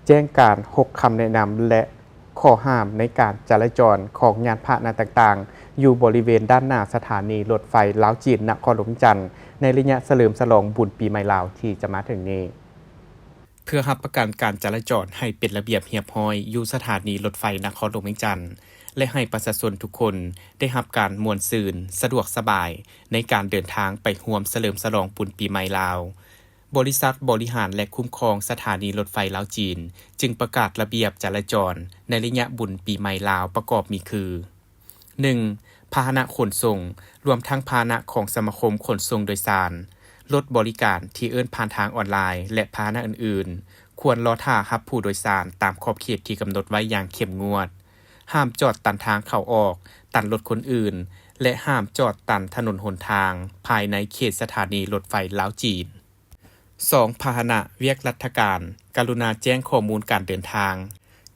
ແຈ້ງການຫົກຄຳແນະນຳ ແລະ ຂໍ້ຫ້າມໃນການຈະລາຈອນຂອງຍານພາຫະນະຕ່າງໆ ຢູ່ບໍລິເວນດ້ານໜ້າສະຖານີລົດໄຟລາວ-ຈີນ ນະຄອນຫຼວງວຽງຈັນ ໃນໄລຍະສະເຫຼີມສະຫຼອງບຸນປີໃໝ່ລາວທີ່ຈະມາເຖິງນີ້. ເພື່ອຮັບປະກັນການຈະລາຈອນໃຫ້ເປັນລະບຽບຮຽບຮ້ອຍຢູ່ສະຖານີລົດໄຟນະຄອນຫຼວງວຽງຈັນ ແລະ ໃຫ້ປະຊາຊົນທຸກຄົນໄດ້ຮັບການມ່ວນຊື່ນ, ສະດວກສະບາຍໃນການເດີນທາງໄປຮ່ວມສະເຫຼີມສະຫຼອງບຸນປີໃໝ່ລາວ, ບໍລິສັດບໍລິຫານ ແລະ ຄຸ້ມຄອງສະຖານີລົດໄຟລາວ-ຈີນ ຈຶ່ງປະກາດລະບຽບຈະລາຈອນໃນໄລຍະບຸນປີໃໝ່ລາວປະກອບມີຄື: ໜຶ່ງ ພາຫະນະຂົນສົ່ງ, ລວມທັງພາຫະນະຂອງສະມາຄົມຂົນສົ່ງໂດຍສານ, ລົດບໍລິການທີ່ເອີ້ນຜ່ານທາງອອນລາຍ ແລະ ພາຫະນະອື່ນໆ, ຄວນລໍຖ້າຮັບຜູ້ໂດຍສານຕາມຂອບເຂດທີ່ກຳນົດໄວ້ຢ່າງເຂັ້ມງວດ, ຫ້າມຈອດຕັນທາງເຂົ້າອອກ, ຕັນລົດຄົນອື່ນ ແລະ ຫ້າມຈອດຕັນຖະໜົນຫົນທາງພາຍໃນເຂດສະຖານີລົດໄຟລາວ-ຈີນ. ສອງ ພາຫະນະວຽກລັດຖະການ, ກະລຸນາແຈ້ງຂໍ້ມູນການເດີນທາງ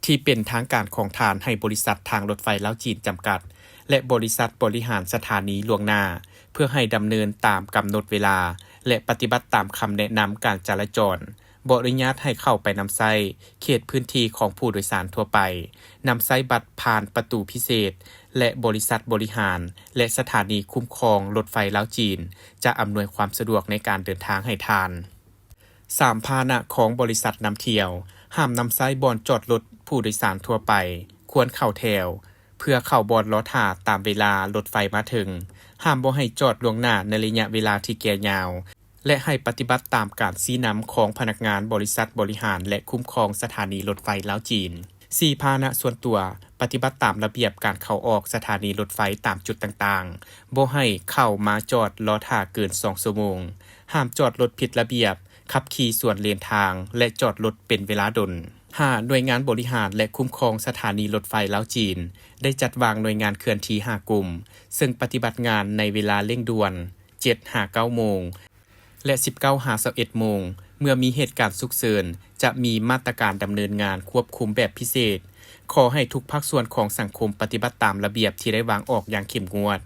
ທີ່ເປັນທາງການຂອງທ່ານໃຫ້ບໍລິສັດທາງລົດໄຟລາວ-ຈີນຈຳກັດ ແລະ ບໍລິສັດບໍລິຫານສະຖານີລ່ວງໜ້າ ເພື່ອໃຫ້ດຳເນີນຕາມກຳນົດເວລາ ແລະ ປະຕິບັດຕາມຄຳແນະນຳການຈະລາຈອນ. ບໍ່ອະນຸຍາດໃຫ້ເຂົ້າໄປນຳໃຊ້ເຂດພື້ນທີ່ຂອງຜູ້ໂດຍສານທົ່ວໄປ, ນຳໃຊ້ບັດຜ່ານປະຕູພິເສດ ແລະ ບໍລິສັດບໍລິຫານ ແລະ ສະຖານີຄຸ້ມຄອງລົດໄຟລາວ-ຈີນ ຈະອຳນວຍຄວາມສະດວກໃນການເດີນທາງໃຫ້ທ່ານ. ສາມ ພາຫະນະຂອງບໍລິສັດນຳທ່ຽວ, ຫ້າມນຳໃຊ້ບ່ອນຈອດລົດຜູ້ໂດຍສານທົ່ວໄປ, ຄວນເຂົ້າແຖວ ເພື່ອເຂົ້າບ່ອນລໍຖ້າຕາມເວລາລົດໄຟມາເຖິງ, ຫ້າມບໍ່ໃຫ້ຈອດລ່ວງໜ້າໃນໄລຍະເວລາທີ່ແກ່ຍາວ ແລະ ໃຫ້ປະຕິບັດຕາມການຊີ້ນຳຂອງພະນັກງານບໍລິສັດບໍລິຫານ ແລະ ຄຸ້ມຄອງສະຖານີລົດໄຟລາວ-ຈີນ. ສີ່ ພາຫະນະສ່ວນຕົວ, ປະຕິບັດຕາມລະບຽບການເຂົ້າອອກສະຖານີລົດໄຟຕາມຈຸດຕ່າງໆ, ບໍ່ໃຫ້ເຂົ້າມາຈອດລໍຖ້າເກີນສອງຊົ່ວໂມງ, ຫ້າມຈອດລົດຜິດລະບຽບ, ຂັບຂີ່ສວນເລນທາງ ແລະ ຈອດລົດເປັນເວລາດົນ. ຫ້າ ໜ່ວຍງານບໍລິຫານ ແລະ ຄຸ້ມຄອງສະຖານີລົດໄຟລາວ-ຈີນ ໄດ້ຈັດວາງໜ່ວຍງານເຄື່ອນທີ່ຫ້າກຸ່ມ, ເຊິ່ງປະຕິບັດງານໃນເວລາເລັ່ງດ່ວນ ເຈັດຫາເກົ້າໂມງ ແລະ ສິບເກົ້າຫາຊາວເອັດໂມງ. ເມື່ອມີເຫດການສຸກເສີນ, ຈະມີມາດຕະການດຳເນີນງານຄວບຄຸມແບບພິເສດ. ຂໍໃຫ້ທຸກພາກສ່ວນຂອງສັງຄົມປະຕິບັດຕາມລະບຽບທີ່ໄດ້ວາງອອກຢ່າງເຂັ້ມງວດ.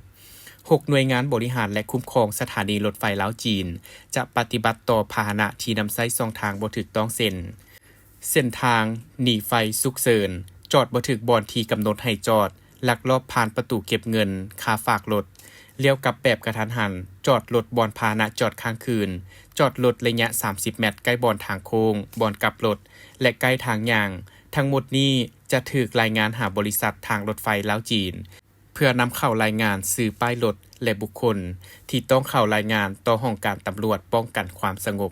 ຫົກ ໜ່ວຍງານບໍລິຫານ ແລະ ຄຸ້ມຄອງສະຖານີລົດໄຟລາວ-ຈີນ ຈະປະຕິບັດຕໍ່ພາຫະນະທີ່ນຳໃຊ້ຊ່ອງທາງບໍ່ຖືກຕ້ອງ ເຊັ່ນ: ເສັ້ນທາງໜີໄຟສຸກເສີນ, ຈອດບໍ່ຖືກບ່ອນທີ່ກຳນົດໃຫ້ຈອດ, ລັກລອບຜ່ານປະຕູເກັບເງິນຄ່າຝາກລົດ, ລ້ຽວກັບແບບກະທັນຫັນ, ຈອດລົດບ່ອນພາຫະນະຈອດຄ້າງຄືນ, ຈອດລົດໄລຍະສາມສິບແມັດໃກ້ບ່ອນທາງໂຄ້ງ, ບ່ອນກັບລົດ ແລະ ໃກ້ທາງຍ່າງ. ທັງໝົດນີ້ຈະຖືກລາຍງານຫາບໍລິສັດທາງລົດໄຟລາວ-ຈີນ ເພື່ອນຳເຂົ້າລາຍງານຊື່ປ້າຍລົດ ແລະ ບຸກຄົນທີ່ຕ້ອງເຂົ້າລາຍງານຕໍ່ຫ້ອງການຕຳຫຼວດປ້ອງກັນຄວາມສະຫງົບ.